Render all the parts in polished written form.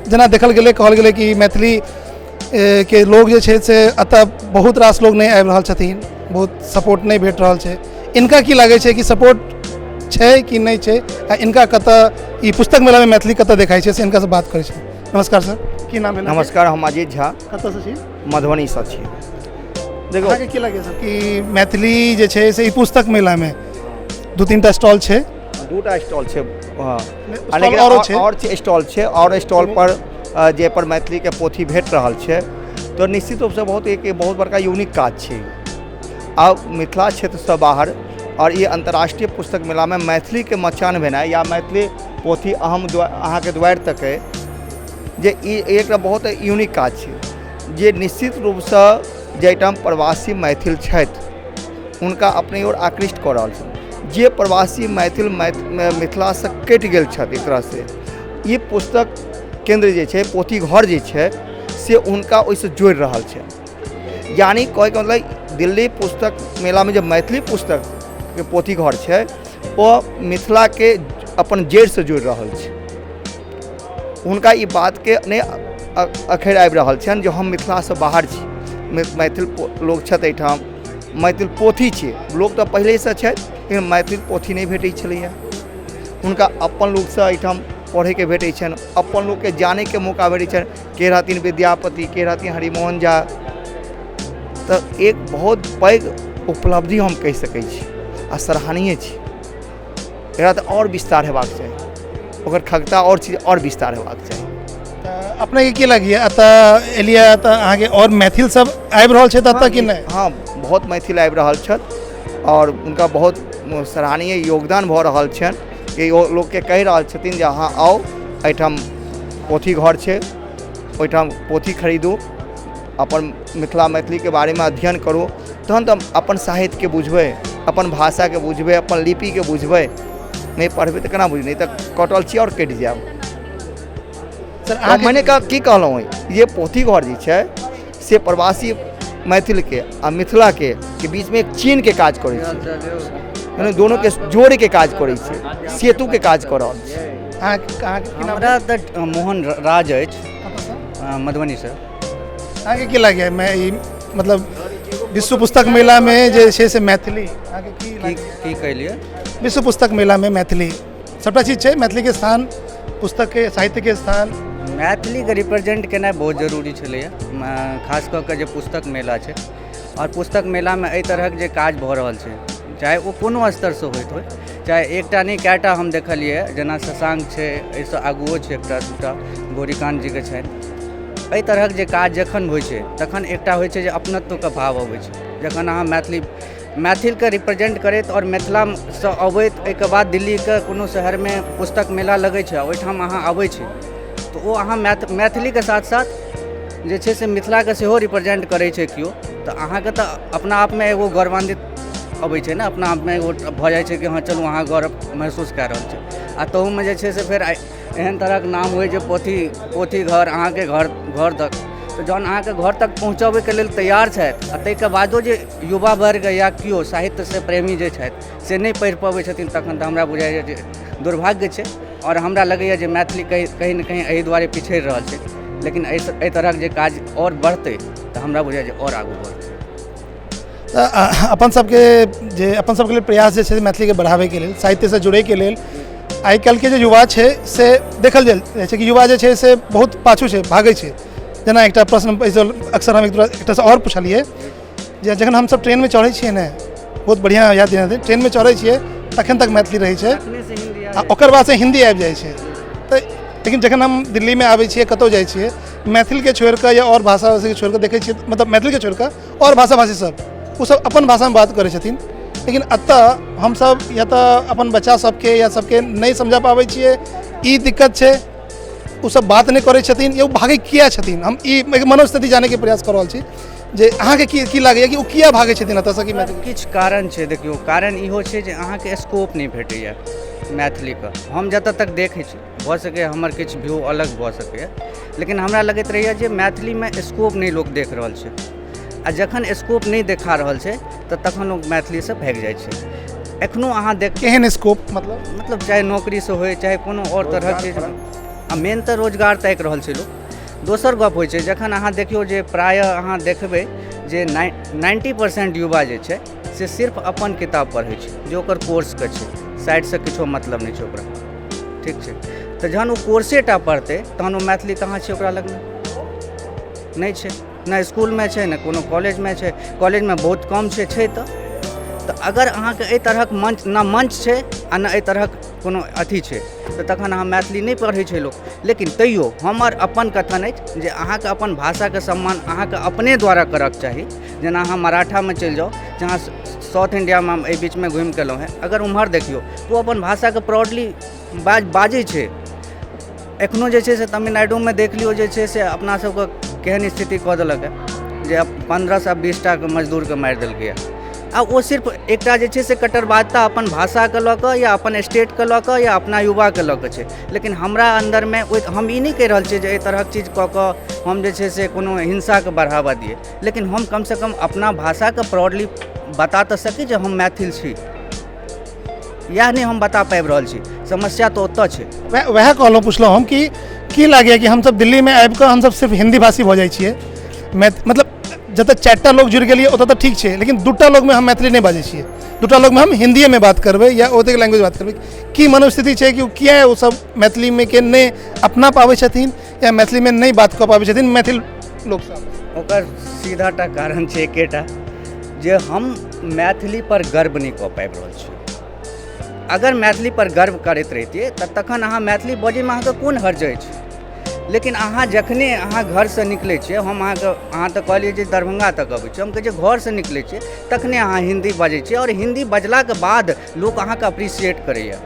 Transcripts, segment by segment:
जेना देखल गेलै, कहल गेलै कि मैथिली के लोग जे छै से एतऽ बहुत रास लोग नहि आबि रहल छथिन, बहुत सपोर्ट नहि भेट रहल छै। इनका की लागै छै कि सपोर्ट छै कि नहि छै, आ इनका कतऽ ई पुस्तक मेलामे मैथिली कतऽ देखाइ छै, से इनकासँ बात करै छै। नमस्कार सर, की नाम भेल? नमस्कार, हम अजीत झा। कतऽसँ छी? मधुबनीसँ छी। देखो, अहाँके की लागैए सर कि मैथिली जे छै से ई पुस्तक मेलामे 2-3 टा स्टॉल छै? दूटा स्टॉल छै, हँ। स्टॉल लेकिन औरो छै? आओर छै, स्टॉल छै, आओर स्टॉल पर जे पर मैथिलीके पोथी भेट रहल छै, तऽ निश्चित रूपसँ बहुत एक बहुत बड़का यूनिक काज छै। आब मिथिला क्षेत्रसँ बाहर आओर ई अन्तर्राष्ट्रीय पुस्तक मेलामे मैथिलीके मचान भेनाइ या मैथिली पोथी अहम अहाँके दुआरि तक अइ जे ई एकटा बहुत यूनिक काज छै, जे निश्चित रूपसँ जाहिठाम प्रवासी मैथिल छथि हुनका अपने ओर आकृष्ट कऽ रहल छै। जे प्रवासी मैथिल मिथिलासँ कटि गेल छथि एक तरहसँ, ई पुस्तक केन्द्र जे छै, पोथी घर जे छै, से हुनका ओहिसँ जोड़ि रहल छै। यानि कहैके मतलब दिल्ली पुस्तक मेलामे जे मैथिली पुस्तकके पोथी घर छै, ओ मिथिलाके अपन जड़िसँ जोड़ि रहल छै। हुनका ई बातके नहि अखरि आबि रहल छनि जे हम मिथिलासँ बाहर छी, मैथिल लोक छथि एहिठाम, मैथिल पोथी छै। लोक तऽ पहिलेसँ छथि, लेकिन मैथिल पोथी नहि भेटै छलैए हुनका। अपन लोकसँ एहिठाम पढ़ैके भेटै छनि, अपन लोकके जानैके मौका भेटै छनि, के रहथिन विद्यापति, के रहथिन हरिमोहन झा। तऽ एक बहुत पैघ उपलब्धि हम कहि सकै छी आ सराहनीय छै। एकरा तऽ आओर विस्तार हेबाक चाही, ओकर खगता आओर चीज आओर विस्तार हेबाक चाही। तऽ अपनेके की लगैए, एतऽ एलियै तऽ अहाँके आओर मैथिल सब आबि रहल छै एतऽ कि नहि? हँ, बहुत मैथिल आबि रहल छथि आओर हुनका बहुत सराहनीय योगदान भऽ रहल छनि कि ओ लोकके कहि रहल छथिन जे अहाँ आउ, एहिठाम पोथी घर छै, ओहिठाम पोथी खरीदू, अपन मिथिला मैथिलीके बारेमे अध्ययन करू, तहन तऽ अपन साहित्यके बुझबै, अपन भाषाके बुझबै, अपन लिपिके बुझबै। नहि पढ़बै तऽ केना बुझबै? नहि तऽ कटल छी आओर कटि जायब। सर, अहाँके मने की कहलहुँ, जे पोथी घर जे छै से प्रवासी मैथिलके आ मिथिलाके के बीचमे एक चेनके काज करै छै, मने दोनोके जोड़ैके काज करै छै, सेतुके काज कऽ रहल छै। अहाँके की नाम? हमरा तऽ मोहन राज अछि, मधुबनीसँ। अहाँके की लागैए, मैं ई मतलब विश्व पुस्तक मेलामे जे छै से मैथिली अहाँके की की लागैए? की कहलियै? विश्व पुस्तक मेलामे मैथिली सभटा चीज छै, मैथिलीके स्थान, पुस्तकके साहित्यके स्थान। मैथिलीके रिप्रेजेंट केनाइ बहुत जरूरी छलैए, खास कऽ कऽ जे पुस्तक मेला छै आओर पुस्तक मेलामे एहि तरहक जे काज भऽ रहल छै, चाहे ओ कोनो स्तरसँ होइत होइ, चाहे एकटा नहि कएटा हम देखलियै, जेना शशांक छै, एहिसँ आगुओ छै एकटा दूटा गौरीकान्त जीके छनि। एहि तरहक जे काज जखन होइ छै तखन एकटा होइ छै जे अपनत्वके भाव अबै छै। जखन अहाँ मैथिली मैथिलके रिप्रेजेंट करैत आओर मिथिलासँ अबैत, एहिके बाद दिल्लीके कोनो शहरमे पुस्तक मेला लगै छै, ओहिठाम अहाँ अबै छी तऽ ओ अहाँ मैथिलीके साथ साथ जे छै से मिथिलाके सेहो रिप्रेजेंट करै छै केओ, तऽ अहाँके तऽ अपना आपमे एगो गौरवान्वित अबै छै ने, अपना आपमे एगो भऽ जाइ छै कि हँ चलू, अहाँ गौरव महसूस कए रहल छी। आ ताहूमे जे छै से फेर एहन तरहक नाम होइ जे पोथी पोथी घर अहाँके घर घर तक, तऽ जहन अहाँके घर तक पहुँचबैके लेल तैयार छथि आ ताहिके बादो जे युवा वर्ग या केओ साहित्यसँ प्रेमी जे छथि से नहि पढ़ि पबै छथिन, तखन तऽ हमरा बुझाइए जे दुर्भाग्य छै। आओर हमरा लगैए जे मैथिली कहीं कहीं ने कहीं एहि दुआरे पिछड़ि रहल छै। लेकिन एहि तरहक जे काज आओर बढ़तै तऽ हमरा बुझाइए जे आओर आगू बढ़तै। तऽ अपन सबके जे अपन सबके लेल प्रयास जे छै मैथिलीके बढ़ाबैके लेल, साहित्यसँ जुड़ैके लेल, आइ काल्हिके जे युवा छै से देखल जाइ छै कि युवा जे छै से बहुत पाछू छै, भागै छै। जेना एकटा प्रश्न एहिसँ अक्सर हम एकटासँ आओर पुछलियै जे जखन हमसब ट्रेनमे चढ़ै छियै ने, बहुत बढ़िआँ याद दिना, ट्रेनमे चढ़ै छियै तखन तक मैथिली रहै छै आ ओकर बादसँ हिन्दी आबि जाइ छै। तऽ लेकिन जखन हम दिल्लीमे आबै छियै, कतहु जाइ छियै, मैथिलके छोड़िकऽ या आओर भाषा भाषीके छोड़िकऽ देखै छियै, मतलब मैथिलके छोड़िकऽ आओर भाषा भाषी सब, ओसब अपन भाषामे बात करै छथिन। लेकिन एतऽ हमसब या तऽ अपन बच्चा सबके या सबके नहि समझा पाबै छियै, ई दिक्कत छै। ओसब बात नहि करै छथिन या ओ भागै किया छथिन? हम ई मनोस्थिति जानैके प्रयास कऽ रहल छी जे अहाँके की की लागैए कि ओ किया भागै छथिन एतऽसँ कि मैथिली? किछु कारण छै। देखियौ, कारण इहो छै जे अहाँके स्कोप नहि भेटैए मैथिलीके। हम जतऽ तक देखै छी, भऽ सकैए हमर किछु व्यू अलग भऽ सकैए, लेकिन हमरा लगैत रहैए जे मैथिलीमे स्कोप नहि लोक देख रहल छै। आ जखन स्कोप नहि देखा रहल छै तऽ तखन लोक मैथिलीसँ भागि जाइ छै। एखनो अहाँ देख केहन स्कोप मतलब? मतलब चाहे नौकरीसँ होइ, चाहे कोनो आओर तरहक चीज। आ मेन तऽ रोजगार ताकि रहल छै लोक। दोसर गप होइ छै, जखन अहाँ देखियौ जे प्रायः अहाँ देखबै जे 90% युवा जे छै से सिर्फ अपन किताब पढ़ै छै जे ओकर कोर्सके छै, साइडसँ किछो मतलब नहि छै ओकरा। ठीक छै, तऽ जहन ओ कोर्से टा पढ़तै तहन ओ मैथिली कहाँ छै ओकरा लगमे? नहि छै, नहि इसकुलमे छै, नहि कोनो कॉलेजमे छै, कॉलेजमे बहुत कम छै। छै तऽ अगर अहाँके एहि तरहक मंच न मंच छै आ नहि एहि तरहक कोनो अथी छै, तऽ तखन अहाँ मैथिली नहि पढ़ै छै लोक। लेकिन तैयो हमर अपन कथन अछि जे अहाँके अपन भाषाके सम्मान अहाँके अपने द्वारा करऽके चाही। जेना अहाँ मराठामे चलि जाउ, जहाँ साउथ इंडियामे हम एहि बीचमे घुमि कऽ एलहुँ हेँ, अगर उम्हर देखियौ तऽ ओ अपन भाषाके प्राउडली बाजै छै। एखनो जे छै से तमिलनाडुमे देख लियौ जे छै से अपना सबके केहन स्थिति कऽ देलक हेँ जे 15 सँ 20 टा मजदूरके मारि देलकैए। आ ओ सिर्फ एकटा जे छै से कट्टरवादिता अपन भाषाके लऽ कऽ या अपन स्टेटके लऽ कऽ या अपना युवाके लऽ कऽ छै। लेकिन हमरा अन्दरमे ओहि हम ई नहि कहि रहल छियै जे एहि तरहक चीज कऽ कऽ हम जे छै से कोनो हिंसाके बढ़ावा दियै, लेकिन हम कमसँ कम अपना भाषाके प्राउडली बता तऽ सकी जे हम मैथिल छी। इएह नहि हम बता पाबि रहल छी, समस्या तऽ ओतऽ छै। वएह वएह कहलहुँ, पुछलहुँ हम कि की लागैए कि हमसब दिल्लीमे आबि कऽ हमसब सिर्फ हिन्दी भाषी भऽ जाइ छियै? मतलब जतऽ चारिटा लोक जुड़ि गेलियै ओतऽ तऽ ठीक छै, लेकिन दूटा लोकमे हम मैथिली नहि बाजै छियै, दूटा लोकमे हम हिन्दीएमे बात करबै या ओतेक लैंग्वेज बात करबै। की मनोस्थिति छै कि किया ओ सब मैथिलीमे के नहि अपना पाबै छथिन या मैथिलीमे नहि बात कऽ पाबै छथिन मैथिल लोकसब? ओकर सीधा टा कारण छै एकेटा, जे हम मैथिली पर गर्व नहि कऽ पाबि रहल छी। अगर मैथिली पर गर्व करैत रहितियै तऽ तखन अहाँ मैथिली बजैमे अहाँके कोन हर्ज अछि? लेकिन अहाँ जखने अहाँ घरसँ निकलै छियै, हम अहाँके अहाँ तऽ कहलियै जे दरभंगा तक अबै छियै, हम कहै छियै घरसँ निकलै छियै तखने अहाँ हिन्दी बजै छियै आओर हिन्दी बजलाके बाद लोक अहाँके अप्रिसिएट करैए।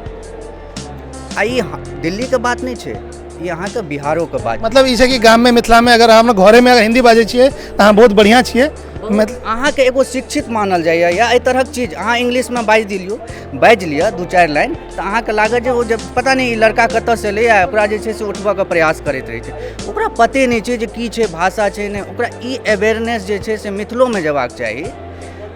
आ ई दिल्लीके बात नहि छै, ई अहाँके बिहारोके बात। मतलब ई छै कि गाममे, मिथिलामे अगर हम घरेमे अगर हिन्दी बाजै छियै तऽ अहाँ बहुत बढ़िआँ छियै। अहाँके एगो शिक्षित मानल जाइए या एहि तरहक चीज। अहाँ इंग्लिशमे बाजि दियौ, बाजि लिअ दू चारि लाइन, तऽ अहाँके लागत जे ओ जे पता नहि ई लड़का कतऽसँ एलैए। ओकरा जे छै से उठबऽके प्रयास करैत रहै छै, ओकरा पते नहि छै जे की छै भाषा छै, नहि ओकरा ई अवेयरनेस जे छै से मिथिलोमे जेबाक चाही।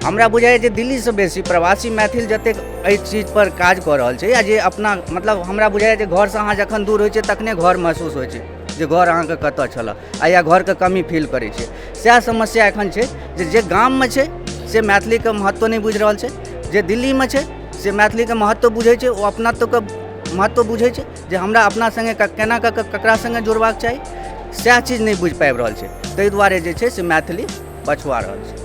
हमरा बुझाइए जे दिल्लीसँ बेसी प्रवासी मैथिल जतेक एहि चीजपर काज कऽ रहल छै या जे अपना मतलब हमरा बुझाइए जे घरसँ अहाँ जखन दूर होइ छियै तखने घर महसूस होइ छै जे घर अहाँके कतऽ छलऽ आ या घरके कमी फील करै छै। सएह समस्या एखन छै जे जे गाममे छै से मैथिलीके महत्व नहि बुझि रहल छै, जे दिल्लीमे छै से मैथिलीके महत्व बुझै छै। ओ अपनत्वके महत्व बुझै छै जे हमरा अपना सङ्गे केना कऽ कऽ ककरा सङ्गे जुड़बाक चाही, सएह चीज नहि बुझि पाबि रहल छै। ताहि दुआरे जे छै से मैथिली पछुआ रहल छै।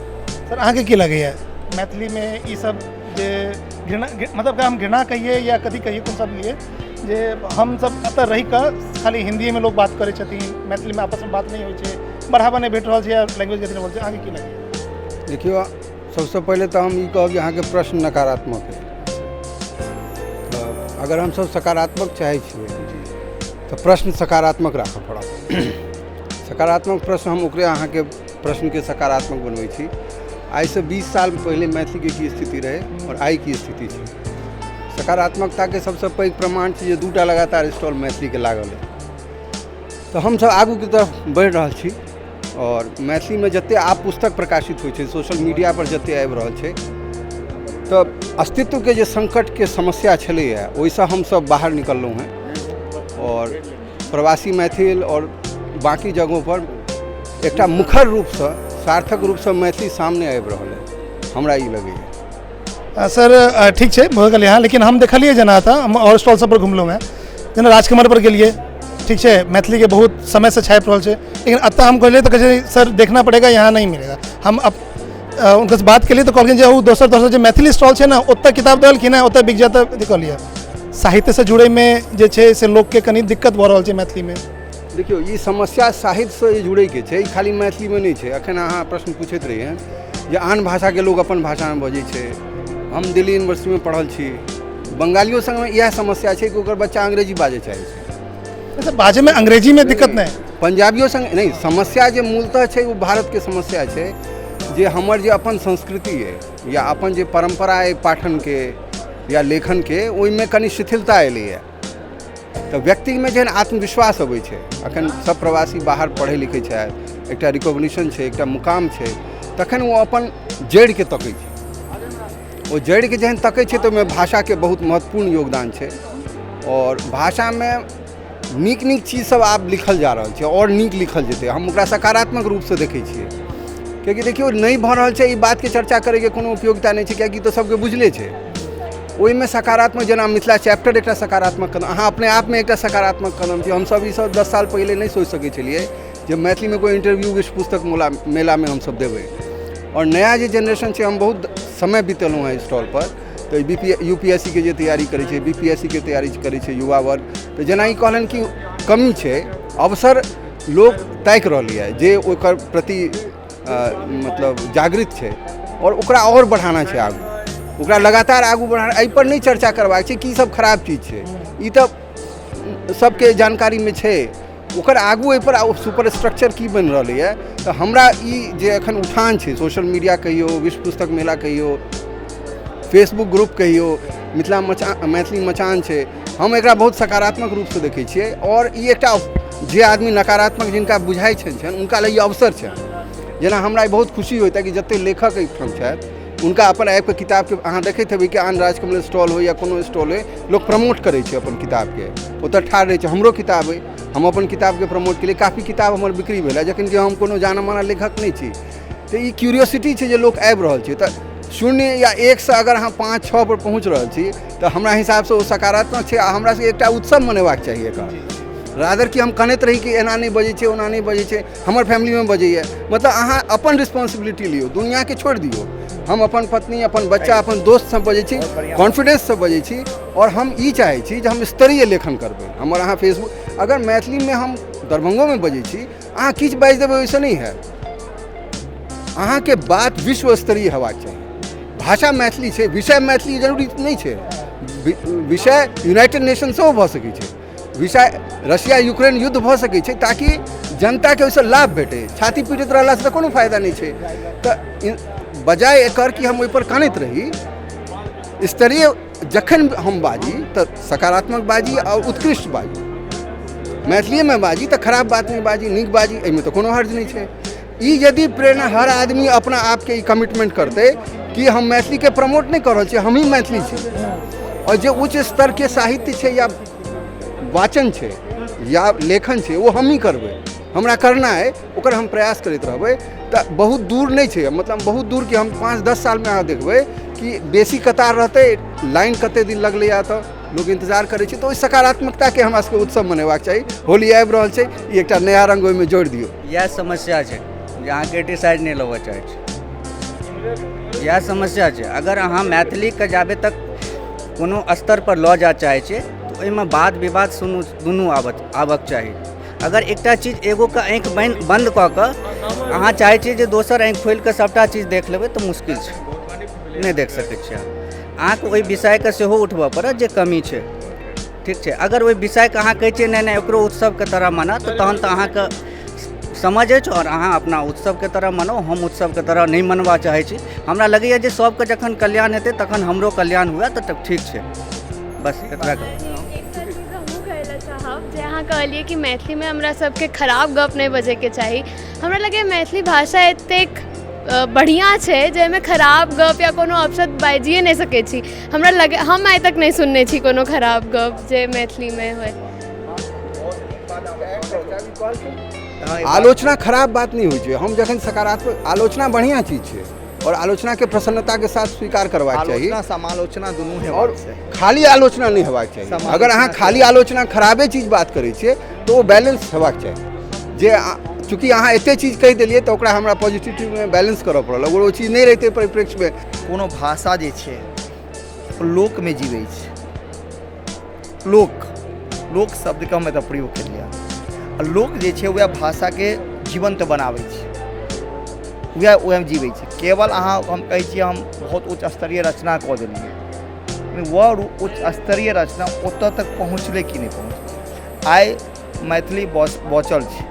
सर, अहाँके की लगैए मैथिलीमे ई सब जे घृणा, मतलब हम घृणा कहियै या कथी कहियै, कोन सब लिए जे हमसब एतऽ रहि कऽ खाली हिन्दीएमे लोक बात करै छथिन, मैथिलीमे आपसमे बात नहि होइ छै, बढ़ावा नहि भेट रहल छै या लैंग्वेज अथी नहि रहल छै, अहाँके की लगैए? देखियौ, सबसँ पहिले तऽ हम ई कहब जे अहाँके प्रश्न नकारात्मक अइ। तऽ अगर हमसब सकारात्मक चाहै छियै तऽ प्रश्न सकारात्मक राखऽ पड़त। सकारात्मक प्रश्न, हम ओकरे अहाँके प्रश्नके सकारात्मक बनबै छी। आइसँ 20 साल पहिले मैथिलीके की स्थिति रहै आओर आइ की स्थिति छै, सकारात्मकताके सबसँ पैघ प्रमाण छै जे दूटा लगातार स्टॉल मैथिलीके लागल अइ। तऽ हमसब आगूके तरफ बढ़ि रहल छी आओर मैथिलीमे जतेक आब पुस्तक प्रकाशित होइ छै, सोशल मीडियापर जतेक आबि रहल छै, तऽ अस्तित्वके जे सङ्कटके समस्या छलैए ओहिसँ हमसब बाहर निकललहुँ हेँ आओर प्रवासी मैथिल आओर बाँकी जगहोपर एकटा मुखर रूपसँ, सार्थक रूपसँ मैथिली सामने आबि रहल अइ, हमरा ई लगैए। सर, ठीक छै, भऽ गेलै यहाँ। लेकिन हम देखलियै जेना एतऽ हम आओर स्टॉल सब पर घुमलहुँ हेँ, जेना राजकमल पर गेलियै, ठीक छै, मैथिलीके बहुत समयसँ छापि रहल छै, लेकिन एतऽ हम कहलियै तऽ कहै छै सर देखना पड़ेगा, यहाँ नहीं मिलेगा। हम हुनकासँ बात केलियै तऽ कहलखिन जे ओ दोसर दोसर जे मैथिली स्टॉल छै ने ओतऽ किताब देलखिन हँ, ओतऽ बिक जायत। अथी कहलियै साहित्यसँ जुड़ैमे जे छै से लोकके कनि दिक्कत भऽ रहल छै मैथिलीमे। देखियौ, ई समस्या साहित्यसँ जे जुड़ैके छै, ई खाली मैथिलीमे नहि छै। एखन अहाँ प्रश्न पूछैत रहियै जे आन भाषाके लोक अपन भाषामे बजै छै। हम दिल्ली यूनिवर्सिटीमे पढ़ल छी, बंगालियो सङ्गमे इएह समस्या छै कि ओकर बच्चा अंग्रेजी बाजऽ चाहै छै। अच्छा, बाजैमे अंग्रेजीमे दिक्कत नहि। पंजाबियो सङ्ग नहि। समस्या जे मूलतः छै ओ भारतके समस्या छै जे हमर जे अपन संस्कृति अइ या अपन जे परम्परा अइ पाठनके या लेखनके, ओहिमे कनि शिथिलता एलैए। तऽ व्यक्तिमे जहन आत्मविश्वास अबै छै, अखन सब प्रवासी बाहर पढ़ै लिखै छथि, एकटा रिकॉग्निशन छै, एकटा मुकाम छै, तखन ओ अपन जड़िके तकै छै। ओ जड़िके जहन तकै छै तऽ ओहिमे भाषाके बहुत महत्वपूर्ण योगदान छै। आओर भाषामे नीक नीक चीजसभ आब लिखल जा रहल छै आओर नीक लिखल जेतै। हम ओकरा सकारात्मक रूपसँ देखै छियै, कियाकि देखियौ नहि भऽ रहल छै ई बातके चर्चा करैके कोनो उपयोगिता नहि छै, कियाकि तऽ सबके बुझले छै। ओहिमे सकारात्मक जेना मिथिला चैप्टर एकटा सकारात्मक कदम, अहाँ अपने आपमे एकटा सकारात्मक कदम छै। हमसब ईसब 10 साल पहिले नहि सोचि सकै छलियै जे मैथिलीमे कोइ इंटरव्यू विश्व पुस्तक मेलामे हमसब देबै। आओर नया जे जेनरेशन छै, हम बहुत समय बितेलहुँ हेँ स्टॉलपर, तऽ B P U P S C के जे तैयारी करै छै, बी पी एस सी के तैयारी करै छै युवा वर्ग, तऽ जेना ई कहलनि कि कमी छै, अवसर लोक ताकि रहलैए जे ओकर प्रति मतलब जागृत छै आओर ओकरा आओर बढ़ाना छै आगू, ओकरा लगातार आगू बढ़ाना। एहिपर नहि चर्चा करबाक छै कि ई सब खराब चीज छै, ई तऽ सबके जानकारीमे छै। ओकर आगू एहिपर सुपर स्ट्रक्चर की बनि रहलैए, तऽ हमरा ई जे एखन उठान छै, सोशल मीडिया कहियौ, विश्व पुस्तक मेला कहियौ, फेसबुक ग्रुप कहियौ, मिथिला मचान, मैथिली मचान छै, हम एकरा बहुत सकारात्मक रूपसँ देखै छियै। आओर ई एकटा जे आदमी नकारात्मक जिनका बुझाइ छनि हुनका लेल ई अवसर छनि। जेना हमरा बहुत खुशी होइत कि जतेक लेखक एहिठाम छथि हुनका अपन आबिकऽ किताबके अहाँ देखैत हेबै कि आन राजकमल स्टॉल होइ या कोनो स्टॉल होइ, लोक प्रमोट करै छै अपन किताबके, ओतऽ ठाढ़ रहै छै। हमरो किताब अइ, हम अपन किताबके प्रमोट केलियै, काफी किताब हमर बिक्री भेल, जखन कि हम कोनो जानल मानल लेखक नहि छी। तऽ ई क्यूरियोसिटी छै जे लोक आबि रहल छै। तऽ 0 या 1 से अगर अहाँ 5, 6 पर पहुँच रहल छी तऽ हमरा हिसाबसँ ओ सकारात्मक छै। आ हमरा सबके एकटा उत्सव मनेबाक चाही एकर, रादर कि हम कनैत रही कि एना नहि बजै छै, ओना नहि बजै छै, हमर फैमिलीमे बजैए। मतलब अहाँ अपन रिस्पॉन्सिबिलिटी लियौ, दुनिआँके छोड़ि दियौ। हम अपन पत्नी, अपन बच्चा, अपन दोस्तसँ बजै छी, कॉन्फिडेंससँ बजै छी। आओर हम ई चाहै छी जे हम स्तरीय लेखन करबै। हमर अहाँ फेसबुक अगर मैथिलीमे हम दरभंगोमे बजै छी, अहाँ किछु बाजि देबै ओहिसँ नहि हैत, अहाँके बात विश्व स्तरीय हेबाक चाही। भाषा मैथिली छै, विषय मैथिली जरूरी नहि छै। विषय यूनाइटेड नेशन सेहो भऽ सकै छै, विषय रशिया यूक्रेन युद्ध भऽ सकै छै, ताकि जनताके ओहिसँ लाभ भेटै। छाती पीटैत रहलासँ तऽ कोनो फायदा नहि छै। तऽ बजाय एकर कि हम ओहिपर कानैत रही, स्तरीय जखन हम बाजी तऽ सकारात्मक बाजी आओर उत्कृष्ट बाजी। मैथिलीमे बाजी तऽ खराब बात नहि बाजी, नीक बाजी, एहिमे तऽ कोनो हर्ज नहि छै। ई यदि प्रेरणा हर आदमी अपना आपके ई कमिटमेंट करतै कि हम मैथिलीके प्रमोट नहि कऽ रहल छी, हमही मैथिली छी, आओर जे उच्च स्तरके साहित्य छै या वाचन छै या लेखन छै ओ हमही करबै, हमरा करना अइ, ओकर हम प्रयास करैत रहबै, तऽ बहुत दूर नहि छै। मतलब बहुत दूर कि हम 5-10 सालमे अहाँ देखबै कि बेसी कतार रहतै, लाइन कते दिन लगलैए, तऽ लोक इन्तजार करै छै। तऽ ओहि सकारात्मकताके हमरा सबके उत्सव मनेबाक चाही। होली आबि रहल छै, ई एकटा नया रङ्ग ओहिमे जोड़ि दियौ। इएह समस्या छै जे अहाँ क्रिटिसाइज नहि लेबऽ चाहै छी, इएह समस्या छै। अगर अहाँ मैथिलीके जाबे तक कोनो स्तरपर लऽ जाय चाहै छियै तऽ ओहिमे वाद विवाद सुनू दुनू आबक चाही। अगर एकटा चीज एगोके आँखि बन्द कऽ कऽ अहाँ चाहै छियै जे दोसर आँखि खोलि कऽ सभटा चीज देख लेबै तऽ मुश्किल छै, नहि देख सकै छियै अहाँ। अहाँके ओहि विषयके सेहो उठबऽ पड़त जे कमी छै, ठीक छै। अगर ओहि विषयके अहाँ कहै छियै नहि नहि ओकरो उत्सवके तरह मना, तऽ तहन तऽ अहाँके समझ अछि आओर अहाँ अपना उत्सवके तरह मनाउ। हम उत्सवके तरह नहि मनबा चाहै छी। हमरा लगैए जे सबके जखन कल्याण हेतै तखन हमरो कल्याण हुए तऽ ठीक छै, बस एतबा। चाहब जे अहाँ कहलियै कि मैथिलीमे हमरा सबके खराब गप नहि बजैके चाही। हमरा लगैए मैथिली भाषा एतेक बढ़िआँ छै जाहिमे खराब गप या कोनो अपशब्द बाजिए नहि सकै छी। हमरा लगे हम आइ तक नहि सुनने छी कोनो खराब गप जे मैथिलीमे होइ। आलोचना खराब बात नहि होइ छै। हम जखन सकारात्मक आलोचना बढ़िआँ चीज छै और आलोचना के प्रसन्नता के साथ स्वीकार करबाक चाही। आलोचना समालोचना दुनू और हेबाक चाही। खाली आलोचना नहि हेबाक चाही। अगर अहाँ खाली आलोचना खराबे चीज बात करै छियै तऽ ओ बैलेंस हेबाक चाही। जे चूँकि अहाँ एते चीज कहि देलियै तऽ ओकरा हमरा पॉजिटिवमे बैलेंस करऽ पड़ल। अगर ओ चीज नहि रहितै परिप्रेक्ष्यमे। कोनो भाषा जे छै लोकमे जीबै छै। लोक लोक शब्दके हम एतऽ प्रयोग केलियै। आ लोक जे छै वएह भाषाके जीवन्त बनाबै छै, वएह ओहिमे जीबै छै। केवल अहाँ हम कहै छियै हम बहुत उच्च स्तरीय रचना कऽ देलियै, वह उच्च स्तरीय रचना ओतऽ तक पहुँचलै कि नहि पहुँचलै। आइ मैथिली बचल छै,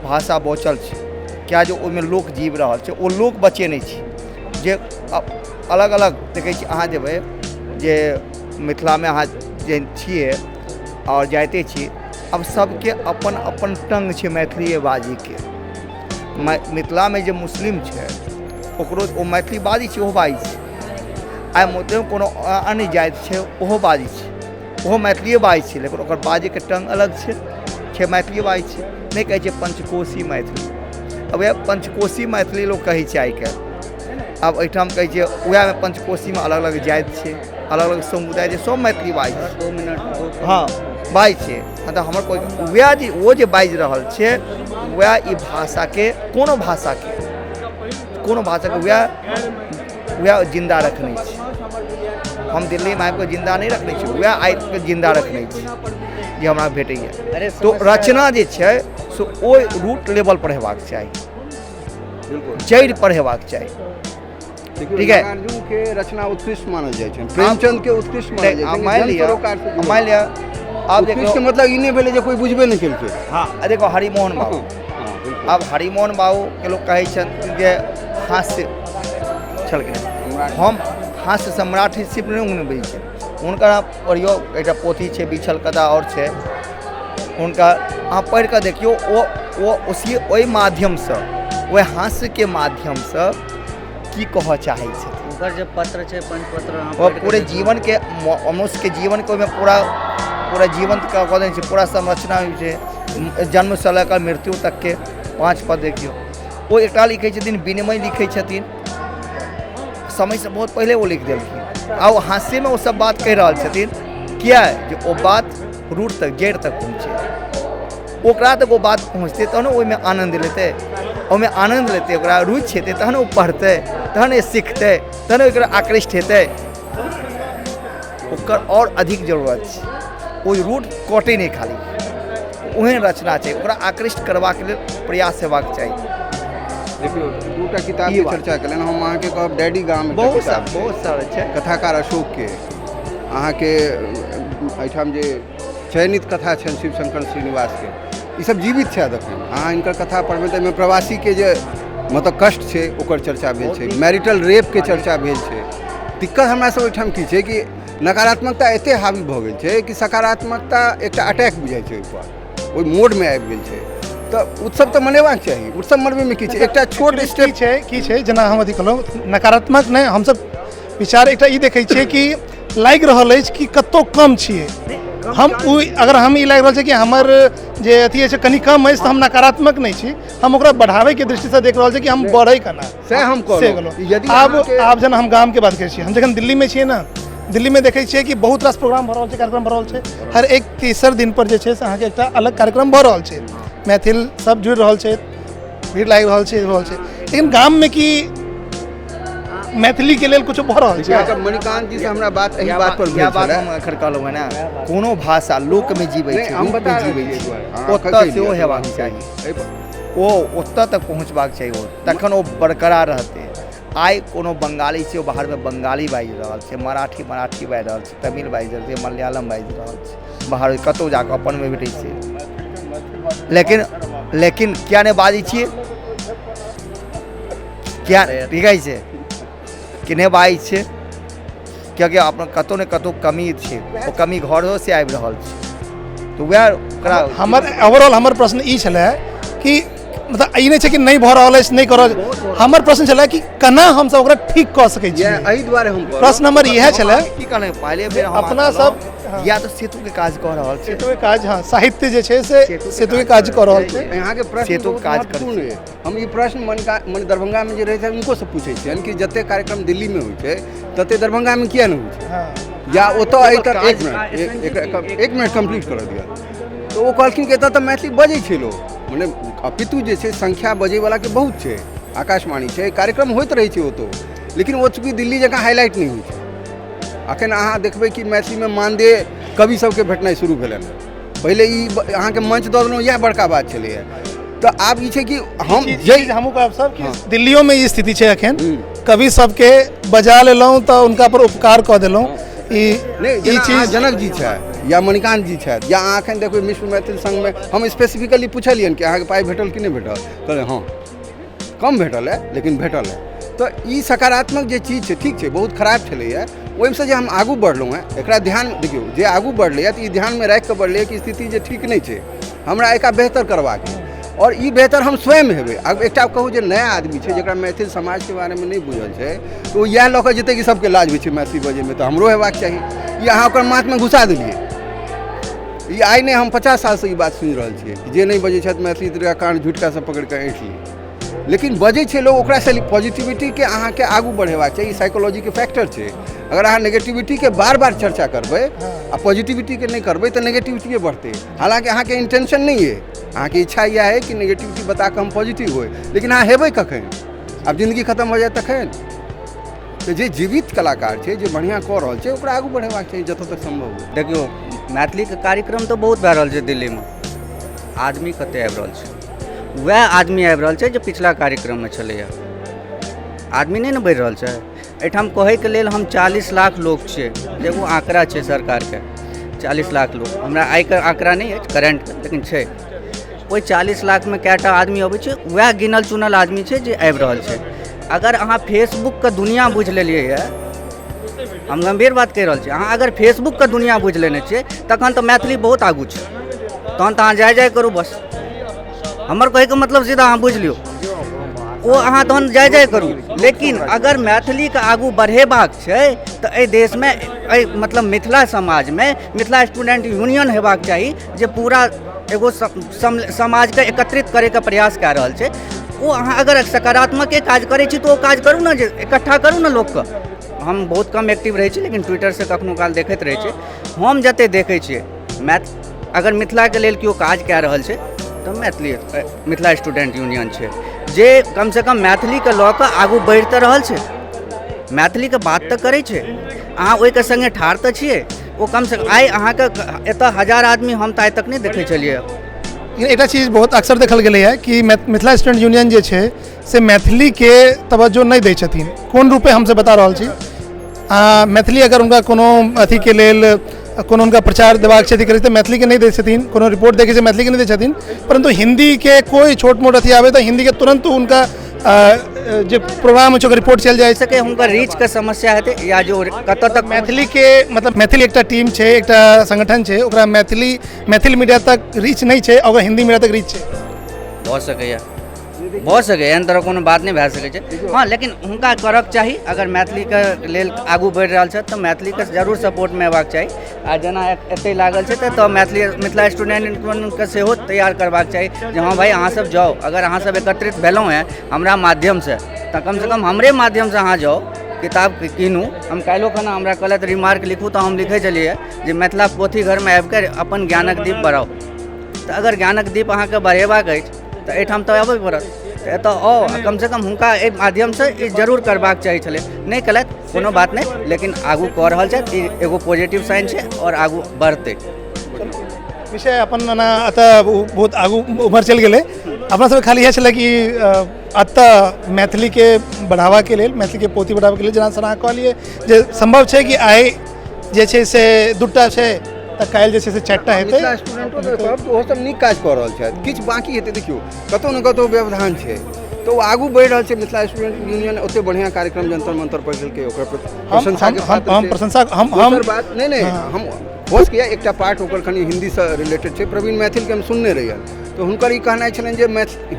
भाषा बचल छै, किया जे ओहिमे लोक जीव रहल छै, ओ लोक बचेने छै। जे अलग अलग देखै छी अहाँ जेबै जे मिथिलामे अहाँ जे छियै आओर जाइते छी, आब सबके अपन अपन टंग छै मैथिलीए बाजैके। मिथिलामे जे मुस्लिम छै ओकरो ओ मैथिली बाजै छै, ओहो बाजै छै। आइ मुस्लिम कोनो अन्य जाति छै ओहो बाजै छै, ओहो मैथिलीए बाजै छै, लेकिन ओकर बाजैके टंग अलग छै। छै मैथिली बाजै छै, नहि कहै छै पंचकोशी मैथिली। अब वएह पंचकोशी मैथिली लोक कहै छै आइ काल्हि। आब एहिठाम कहै छै वएहमे पंचकोशीमे अलग अलग जाति छै, अलग अलग समुदाय छै, सब मैथिली बाजै छै। 2 मिनट। हँ, बाजै छै। हँ, तऽ हमर कोइ वएह जे ओ जे बाजि रहल छै वएह ई भाषाके, कोनो भाषाके, कोनो भाषाके वएह वएह जिन्दा रखने छै। हम दिल्लीमे आबिकऽ जिन्दा नहि रखने छी, वएह आबिकऽ जिन्दा रखने छी जे हमरा भेटैए। अरे तो रचना जे छै से ओहि रूट लेवल पर हेबाक चाही, जड़ि पर हेबाक चाही। ठीक है। नागार्जुन के रचना उत्कृष्ट मानल जाइ छै, प्रेमचंद के उत्कृष्ट मानल जाइ छै। मानि लिअ, मानि लिअ, आब उत्कृष्ट देखियौ, मतलब ई नहि भेलै जे कोइ बुझबे नहि केलकै। हँ, देखो हरिमोहन बाबू, आब हरिमोहन बाबूके लोक कहै छथिन जे हास्य छलखिन, हम हास्य सम्राट सिर्फ नहि बुझै छै हुनकर। अहाँ पढ़ियौ, एकटा पोथी छै बिछल कथा आओर छै हुनका, अहाँ पढ़ि कऽ देखियौ। ओ उसी ओहि माध्यमसँ, ओहि हास्यके माध्यमसँ की कहऽ चाहै छथिन। ओकर जे पत्र छै, पंचपत्र, अहाँ ओ पढ़ि कऽ पूरे देखियौ। जीवनके, मनुष्यके जीवनके ओहिमे पूरा पूरा जीवंत कऽ देने छै। पूरा संरचना होइ छै, जन्मसँ लऽ कऽ मृत्यु तकके 5 पद देखियौ। ओ एकटा लिखै छथिन, विनिमय लिखै छथिन, समयसँ बहुत पहिले ओ लिख देलखिन। आ ओ हास्यमे ओ सब बात कहि रहल छथिन, किया जे ओ बात रूट तक, जड़ि तक पहुँचे, ओकरा तक ओ बात पहुँचतै तहन ओहिमे आनन्द लेतै, ओहिमे आनन्द लेतै, ओकरा रुचि हेतै तहन ओ पढ़तै, तहन ओ सिखतै, तहन ओकरा आकृष्ट हेतै। ओकर आओर अधिक जरूरत छै, ओहि रूट कटै नहि खाली, ओहन रचना छै, ओकरा आकृष्ट करबाक लेल प्रयास हेबाक चाही। देखियौ, दूटा किताबके ई बात। चर्चा केलनि। हम अहाँके कहब, डैडी गाम एकटा बहुत किताब सारा छै। बहुत सारा छै। कथाकार अशोकके, अहाँके एहिठाम जे चयनित कथा छनि शिवशंकर श्रीनिवासके, ईसब जीवित छथि एखन। अहाँ हिनकर कथा पढ़बै तऽ एहिमे प्रवासीके जे मतलब कष्ट छै ओकर चर्चा भेल छै, मैरिटल रेपके चर्चा भेल छै। दिक्कत हमरा सब ओहिठाम की छै कि नकारात्मकता एते हावी भऽ गेल छै कि सकारात्मकता एकटा अटैक बुझाइ छै ओहिपर, ओहि मोडमे आबि गेल छै। तऽ उत्सव तऽ मनेबाक चाही, उत्सव मनबैमे की छै, एकटा छोट की स्टेप छै, की छै, जेना हम अथी कहलहुँ, नकारात्मक नहि, हमसब विचार एकटा ई देखै छियै कि लागि रहल अछि कि कतहु कम छियै हम। ओ अगर हम ई लागि रहल छै कि हमर जे अथी अछि कनि कम अछि, तऽ हम नकारात्मक नहि छी, हम ओकरा बढ़ाबैके दृष्टिसँ देख रहल छी कि हम बढ़ै केना। सएह हम से कहलहुँ। कहलहुँ। यदि आब अहाँके- आब जेना हम गामके बात करै छी, हम जखन दिल्लीमे छियै ने, दिल्लीमे देखै छियै कि बहुत रास प्रोग्राम भऽ रहल छै, कार्यक्रम भऽ रहल छै। हर एक तेसर दिन पर जे छै से अहाँके एकटा अलग कार्यक्रम भऽ रहल छै, मैथिल सब जुड़ि रहल छै, भीड़ लागि रहल छै, रहल छै। लेकिन गाममे की मैथिलीके लेल किछो भऽ रहल छै? अहाँके मणिकांत जी से हमरा बात एहि बात पर इएह भेल बात छलै। हम एखन कहलहुँ हेँ ने, कोनो भाषा लोकमे जीबै नहि, छै, हम रूपमे बता रहल जीबै छी छै। एक बार। अहाँ ओतऽ कहि सेहो लिअ, हेबाक हम चाही। एहि पर- ओ ओतऽ तक पहुँचबाक चाही, ओ तखन ओ बरकरार रहतै। आइ कोनो बंगाली छै, ओ बाहरमे बंगाली बाजि रहल छै, मराठी मराठी बाजि रहल छै, तमिल बाजि रहल छै, मलयालम बाजि रहल छै, बाहर कतहु जाकऽ अपनमे भेटै छै। लेकिन लेकिन किया नहि बाजै छियै? किया ठीक छै कि नहि बाजै छियै? कियाकि अपन कतहु ने कतहु कमी छै, ओ कमी घरोसँ आबि रहल छै, तऽ वएह ओकरा हमर ओवरऑल हमर प्रश्न ई छलै कि मतलब ई नहि छै कि नहि भऽ रहल अछि, नहि कऽ रहल। हमर प्रश्न छलै कि केना हमसब ओकरा ठीक कऽ सकै इएह छियै। एहि दुआरे हम कहलहुँ। प्रश्न हमर इएह छलै। की कहलहुँ पहिले बेर हम अपना कहलहुँ, सब- या तऽ सेतुके काज कऽ रहल छै। सेतुके काज, हँ, साहित्य जे छै से सेतुके काज कऽ रहल छै। अहाँके प्रश्न सेतुक बहुत काज करै महत्वपूर्ण अछि। हम ई प्रश्न मनिका मने दरभंगामे जे रहै छथि हुनको से पूछै छियनि कि जते कार्यक्रम दिल्लीमे होइ छै तते दरभंगामे किया नहि होइ छै? हँ। या ओतऽ एहि तर एक काज- मिनट, एक मिनट कम्प्लीट करऽ दिअ। तऽ ओ कहलखिन कि एतऽ तऽ मैथिली बजै छै लोक, मने अपितु जे छै संख्या बजैवलाके बहुत छै, आकाशवाणी छै, कार्यक्रम होइत रहै छै ओतौ, लेकिन ओ चूँकि दिल्ली जकाँ हाईलाइट नहि होइ छै। अखन अहाँ देखबै कि मैथिलीमे मानदेय कवि सबके भेटनाइ शुरू भेलनि हेँ। पहिले ई अहाँके मंच दऽ देलहुँ, इएह बड़का बात छलैए। तऽ आब ई छै कि हम जे हमहूँ कहब सब कि दिल्लियोमे ई स्थिति छै एखन, हम्म। कवि सबके बजा लेलहुँ तऽ हुनका पर उपकार कऽ देलहुँ। ई नहि ई जेना अहाँ चीज जनक जी छथि या मणिकांत जी छथि, या अहाँ एखन देखबै मिश्र मैथिल संघमे, हम स्पेसिफिकली पुछलियनि कि अहाँके पाइ भेटल कि नहि भेटल? कहलनि हँ, कम भेटल है लेकिन भेटल है। तऽ ई सकारात्मक जे चीज छै, ठीक छै, बहुत खराब छलैए, ओहिसँ जे हम आगू बढ़लहुँ हेँ, एकरा ध्यान देखियौ जे आगू बढ़लैए तऽ ई ध्यानमे राखि कऽ बढ़लैए कि स्थिति जे ठीक नहि छै, हमरा एकरा बेहतर करबाक है और ई बेहतर हम स्वयं हेबै। आब एकटा कहू जे नया आदमी छै जकरा मैथिल समाजके बारेमे नहि बुझल छै, तऽ ओ इएह लऽ कऽ जेतै कि सबके लाज होइ छै मैथिली बजैमे, तऽ हमरो हेबाक चाही। ई अहाँ ओकर माथमे घुसा देलियै। ई आइ नहि, हम 50 सालसँ ई बात सुनि रहल छियै कि जे नहि बजै छथि मैथिली तकरा कान झुटकासँ पकड़ि कऽ ऐंठ ली। लेकिन बजै छै लोक, ओकरासँ पॉजिटिविटीके अहाँके आगू बढ़ेबाक चाही। ई साइकोलॉजीके फैक्टर छै। अगर अहाँ नेगेटिविटीके बार बार चर्चा करबै आ पॉजिटिविटीके नहि करबै तऽ नेगेटिविटीए बढ़तै। हालाँकि अहाँके इंटेंशन नहि अइ, अहाँके इच्छा इएह अइ कि नेगेटिविटी बता कऽ हम पॉजिटिव होइ, लेकिन अहाँ हेबै कखन? आब जिन्दगी खतम भऽ जायत तखन? तऽ जे जीवित कलाकार छै, जे बढ़िआँ कऽ रहल छै, ओकरा आगू बढ़ेबाक चाही जतऽ तक सम्भव हो। देखियौ, मैथिलीके कार्यक्रम तऽ बहुत भए रहल छै दिल्लीमे, आदमी कते आबि रहल छै? वएह आदमी आबि रहल छै जे पिछला कार्यक्रममे छलैए। आदमी नहि ने बढ़ि रहल छै एहिठाम। कहैके लेल हम 40 लाख लोक छियै, जे एगो आँकड़ा छै सरकारके, 40 लाख लोक। हमरा आइके आँकड़ा नहि अछि करेंट, लेकिन छै। ओहि 40 लाखमे कएटा आदमी अबै छै? वएह गिनल चुनल आदमी छै जे आबि रहल छै। अगर अहाँ फेसबुकके दुनिआ बुझि लेलियै यऽ, हम गम्भीर बात कहि रहल छी, अहाँ अगर फेसबुकके दुनिआ बुझि लेने छियै तखन तऽ मैथिली बहुत आगू छै। तहन तऽ अहाँ जाय जाय करू। बस हमर कहैके मतलब सीधा अहाँ बुझि लियौ, ओ अहाँ तहन जाय जाय करू। लेकिन अगर मैथिलीके आगू बढ़ेबाक छै तऽ एहि देशमे, एहि मतलब मिथिला समाजमे मिथिला स्टूडेंट यूनियन हेबाक चाही, जे पूरा एगो समाजके एकत्रित करैके प्रयास कए रहल छै। ओ अहाँ अगर सकारात्मके काज करै छी तऽ ओ काज करू ने, जे इकट्ठा करू ने लोकके। हम बहुत कम एक्टिव रहै छी, लेकिन ट्विटरसँ कखनो काल देखैत रहै छी। हम जतेक देखै छियै, अगर मिथिलाके लेल केओ काज कए रहल छै तऽ मैथिली मिथिला स्टूडेंट यूनियन छै, जे कमसँ कम मैथिलीके लऽ कऽ आगू बढ़ि तऽ रहल छै, मैथिलीके बात तऽ करै छै। अहाँ ओहिके सङ्गे ठाढ़ तऽ छियै। ओ कमसँ कम आइ अहाँके एतऽ 1000 आदमी हम तऽ आइ तक नहि देखै छलियै। एकटा चीज बहुत अक्सर देखल गेलैए कि मिथिला स्टूडेंट यूनियन जे छै से मैथिलीके तवज्जो नहि दै छथिन। कोन रूपे हमसब बता रहल छी। मैथिली अगर हुनका कोनो अथीके लेल, कोनो हुनका प्रचार देबाक छै, अथी करै तऽ मैथिलीके नहि दै छथिन। कोनो रिपोर्ट देखै छै, मैथिलीके नहि दै छथिन, परन्तु हिन्दीके कोइ छोट मोट अथी आबै तऽ हिन्दीके तुरन्त हुनका जे प्रोग्राम होइ छै ओकर रिपोर्ट चलि जाइ छै। सके हुनकर रीचके समस्या हेतै या जो कतऽ तक मैथिलीके मतलब मैथिली एकटा टीम छै, एकटा संगठन छै, ओकरा मैथिली मैथिल मीडिया तक रीच नहि छै, ओकरा हिन्दी मीडिया तक रीच छै। भऽ सकैए, भऽ सकैए, एहन तरह कोनो बात नहि भए सकै छै। हँ, लेकिन हुनका करक चाही। अगर मैथिलीके लेल आगू बढ़ि रहल छथि तऽ मैथिलीके जरूर सपोर्टमे अयबाक चाही। आ जेना एतहि लागल छै तऽ मैथिली मिथिला स्टूडेंट यूनियनके सेहो तैयार करबाक चाही जे हँ भाइ, अहाँसभ जाउ। अगर अहाँसभ एकत्रित भेलहुँ हेँ हमरा माध्यमसँ तऽ कमसँ कम हमरे माध्यमसँ अहाँ जाउ, किताब कीनू। हम काल्हिओ खना हमरा कहलथि रिमार्क लिखू, तऽ हम लिखै छलियै जे मिथिला पोथी घरमे आबिके अपन ज्ञानक दीप बढ़ाउ। तऽ अगर ज्ञानक दीप अहाँके बढ़ेबाक अछि तऽ एहिठाम तऽ अबै पड़त। तऽ एतऽ आउ आ कमसँ कम हुनका एहि माध्यमसँ ई जरूर करबाक चाही छलै। नहि केलथि, कोनो बात नहि, लेकिन आगू कऽ रहल छथि, ई एगो पॉजिटिव साइन छै आओर आगू बढ़तै। विषय अपन एना एतऽ बहुत आगू उम्हर चलि गेलै। अपना सबके खाली इएह छलै कि एतऽ मैथिलीके बढ़ावाके लेल, मैथिलीके पोथी बढ़ावाके लेल, जेना सर अहाँ कहलियै जे सम्भव छै कि आइ जे छै से दूटा छै तऽ काल्हि जे छै से 4टा हेतै। मिथिला स्टूडेंटो तऽ कहब तऽ ओहो सब नीक काज कऽ रहल छथि। किछु बाँकी हेतै। देखियौ, कतहु ने कतहु व्यवधान छै तऽ ओ आगू बढ़ि रहल छै। मिथिला स्टूडेंट यूनियन ओते बढ़िआँ कार्यक्रम जंतर मंतर पर केलकै, ओकर प्रशंसाके पात्र हम छै। प्रशंसा हम दोसर बात, नहि नहि, हम हो सकैए एकटा पार्ट ओकर कनि हिन्दीसँ रिलेटेड छै। प्रवीण मैथिलके हम सुनने रहियनि तऽ हुनकर ई कहनाइ छलनि जे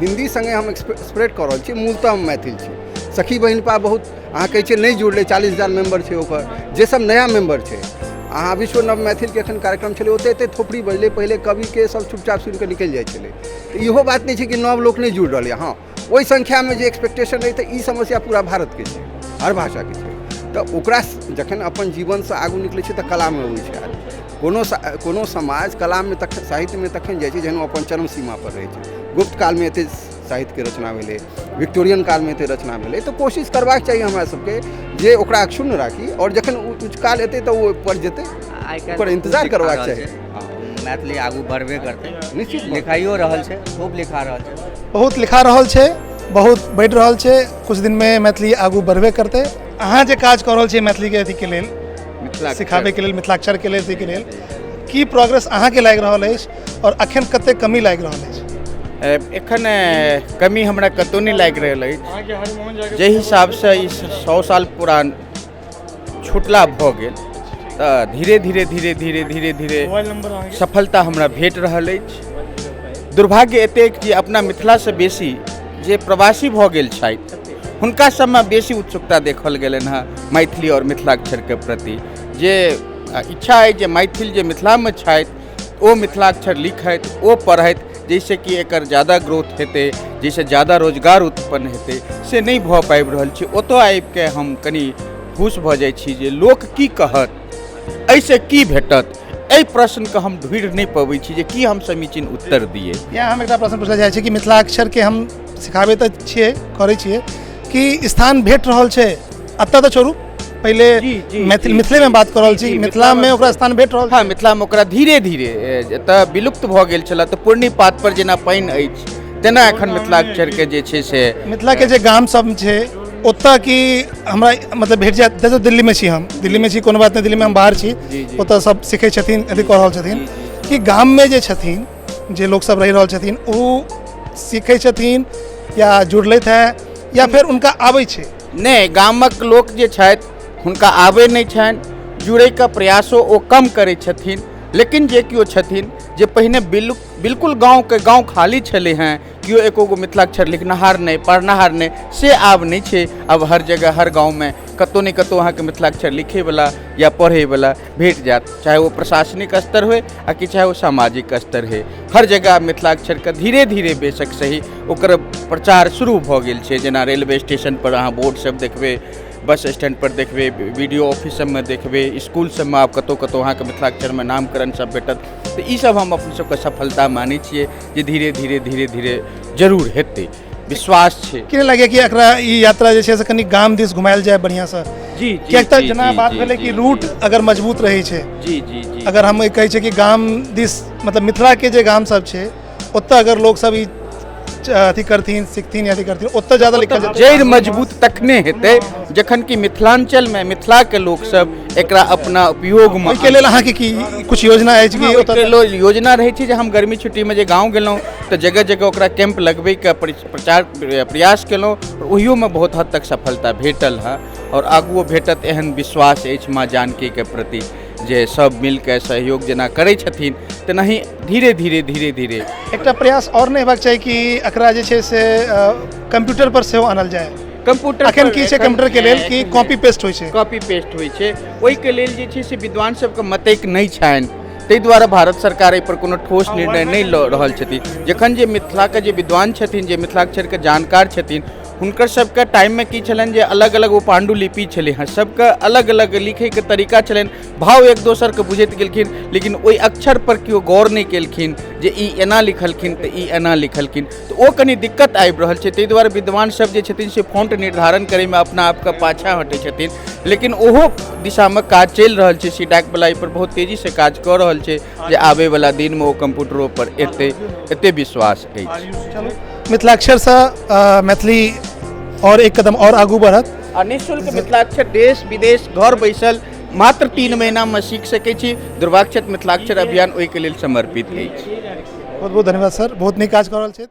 हिन्दी सङ्गे हम स्प्रेड कऽ रहल छी, मूलतः हम मैथिल छी। सखी बहिनपा बहुत अहाँ कहै छियै नहि जुड़लै, 40,000 मेम्बर छै ओकर, जे सब नया मेम्बर छै। अहाँ विश्व नव मैथिलके एखन कार्यक्रम छलै, ओते एते थोपड़ी बजलै, पहिले कविके सब चुपचाप सुनि कऽ निकलि जाइ छलै। तऽ इहो बात नहि छै कि नव लोक नहि जुड़ि रहलै। हँ, ओहि संख्यामे जे एक्सपेक्टेशन रहै, तऽ ई समस्या पूरा भारतके छै, हर भाषाके छै। तऽ ओकरा जखन अपन जीवनसँ आगू निकलै छै तऽ कलामे अबै छै आदमी। कोनो समाज कलामे तखन, साहित्यमे तखन जाइ छै जहन ओ अपन चरम सीमा पर रहै छै। गुप्त कालमे एते साहित्यके रचना भेलै, विक्टोरियन कालमे एते रचना भेलै, तऽ कोशिश करबाक चाही हमरा सबके जे ओकरा अक्षुण्ण राखी आओर जखन उच्च काल एतै तऽ ओ ओहिपर जेतै। आइ काल्हि ओकर इंतजार खूब लिखा करबाक रहल चाही। छै। मैथिली आगू बढ़बे करतै। निश्चित। लिखाइयो रहल छै, खूब लिखा रहल छै। बहुत लिखा रहल छै, बहुत बढ़ि रहल छै। कुछ दिनमे मैथिली आगू बढ़बे करतै। अहाँ जे काज कऽ रहल छियै मैथिलीके अथीके लेल, सिखाबैके लेल, मिथिलाक्षरके लेल, अथीके लेल, की प्रोग्रेस अहाँके लागि रहल अछि आओर अखन कतेक कमी लागि रहल अछि? एखन कमी हमरा कतहु नहि लागि रहल अछि। जाहि हिसाबसँ ई 100 साल पुरान छुटला भऽ गेल तऽ धीरे धीरे धीरे धीरे धीरे धीरे सफलता हमरा भेट रहल अछि। दुर्भाग्य एतेक जे अपना मिथिलासँ बेसी जे प्रवासी भऽ गेल छथि, हुनका सबमे बेसी उत्सुकता देखल गेलनि हँ मैथिली आओर मिथिलाक्षरके प्रति। जे इच्छा अइ जे मैथिल जे मिथिलामे छथि ओ मिथिलाक्षर लिखथि, ओ पढ़थि, जाहिसँ कि एकर ज्यादा ग्रोथ हेतै, जाहिसँ ज्यादा रोजगार उत्पन्न हेतै, से नहि भऽ पाबि रहल छै। ओतऽ आबिके हम कनि खुश भऽ जाइ छी जे लोक की कहत, एहिसँ की भेटत, एहि प्रश्नके हम ढूँढि नहि पबै छी जे की हम समीचीन उत्तर दियै। यहाँ हम एकटा प्रश्न पूछल जाइ छै कि मिथिलाक्षरके हम सिखाबै तऽ छियै, करै छियै, कि स्थान भेट रहल छै? एतऽ तऽ छोड़ू, पहिले मैथिल मिथिलेमे बात कऽ रहल छी, मिथिलामे ओकरा स्थान भेट रहल? हँ, मिथिलामे ओकरा धीरे धीरे, एतऽ विलुप्त भऽ गेल छलै तऽ पूर्णी पात पर जेना पानि अछि तेना एखन मिथिलाक्षरके जे छै से मिथिलाके जे गाम सब छै ओतऽ की हमरा मतलब भेट जायत? जैसे दिल्लीमे छी, हम दिल्लीमे छी, कोनो बात नहि, दिल्लीमे हम बाहर छी, ओतऽ सब सिखै छथिन, अथी कऽ रहल छथिन, कि गाममे जे छथिन, जे लोकसब रहि रहल छथिन, ओ सीखै छथिन या जुड़लथि है या फेर हुनका आबै छै? नहि, गामक लोक जे छथि हुनका आबै नहि छनि, जुड़ैके प्रयासो ओ कम करै छथिन। लेकिन जे केओ छथिन, जे पहिने बिल्कुल गाँवके गाँव खाली छलै हेँ, केओ एको गो मिथिलाक्षर लिखनिहार नहि, पढ़निहार नहि, से आब नहि छै। आब हर जगह, हर गाँवमे कतहु ने कतहु अहाँके मिथिलाक्षर लिखैवला या पढ़ैवला भेट जायत, चाहे ओ प्रशासनिक स्तर होइ आ कि चाहे ओ सामाजिक स्तर होइ। हर जगह मिथिलाक्षरके धीरे धीरे बेशक सही ओकर प्रचार शुरू भऽ गेल छै। जेना रेलवे स्टेशनपर अहाँ बोर्ड सब देखबै, बस स्टैंड पर देखबै, बी डी ओ ऑफिस सबमे देखबै, इसकुल सबमे आब कतहु कतहु अहाँके मिथिलाक्षरमे नामकरण सब भेटत। तऽ ई सब हम अपन सबके सफलता मानै छियै जे धीरे धीरे धीरे धीरे जरूर हेतै, विश्वास छै। की नहि लागैए कि एकरा ई यात्रा जे छै से कनि गाम दिस घुमायल जाय बढ़िआँसँ? जी। किएक तऽ जेना बात भेलै कि रूट अगर मजबूत रहै छै, जी जी जी अगर हम कहै छियै कि गाम दिस, मतलब मिथिलाके जे गाम सब छै, ओतऽ अगर लोकसब ई अथी करथिन, सीखथिन या अथी करथिन, ओतऽ ज्यादा लिखल जेतै। जड़ि मजबूत तखने हेतै जखन कि मिथिलाञ्चलमे मिथिलाके लोकसब एकरा अपना उपयोगमे। ओहिके लेल अहाँके की कुछ योजना अछि कि ओतऽ? ओहिके लेल योजना रहै छै जे हम गर्मी छुट्टीमे जे गाँव गेलहुँ तऽ जगह जगह ओकरा कैंप लगबैके प्रचार प्रयास केलहुँ। ओहियोमे बहुत हद तक सफलता भेटल हँ आओर आगुओ भेटत, एहन विश्वास अछि माँ जानकीके प्रति जे सब मिलके सहयोग जेना करै छथिन तेनाही धीरे धीरे धीरे धीरे। एकटा प्रयास आओर नहि हेबाक चाही कि एकरा जे छै से कम्प्यूटर पर सेहो आनल जाय? कंप्यूटर अखन की छै कंप्यूटर के लेल कि कॉपी पेस्ट होइ छै। कॉपी पेस्ट होइ छै। ओहिके लेल जे छै से विद्वान सबके मतैक नहि छनि, ताहि दुआरे भारत सरकार एहिपर कोनो ठोस निर्णय नहि लऽ रहल छथिन। जखन जे मिथिलाके जे विद्वान छथिन, जे मिथिलाक्षरके जानकार छथिन, हुनकर सबके टाइममे की छलनि जे अलग अलग ओ पाण्डुलिपि छलै हँ, सबके अलग अलग लिखैके तरीका छलनि, भाव एक दोसरके बुझैत गेलखिन, लेकिन ओहि अक्षर पर केओ गौर नहि केलखिन जे ई एना लिखलखिन तऽ ई एना लिखलखिन, तऽ ओ कनि दिक्कत आबि रहल छै। ताहि दुआरे विद्वान सब जे छथिन से फॉन्ट निर्धारण करैमे अपना आपके पाछाँ हटै छथिन। लेकिन ओहो दिशामे काज चलि रहल छै। सी डैक वला एहिपर बहुत तेजीसँ काज कऽ रहल छै जे आबैवला दिनमे ओ कम्प्यूटरो पर एतै, एते विश्वास अछि। चलू, मिथिलाक्षरसँ मैथिली आओर एक कदम आओर आगू बढ़त। आ निःशुल्क मिथिलाक्षर देश विदेश घर बैसल मात्र 3 महीनामे सीख सकै छी। दुर्वाक्षत मिथिलाक्षर अभियान ओहिके लेल समर्पित अछि। बहुत बहुत धन्यवाद सर, बहुत नीक काज कऽ रहल छथि।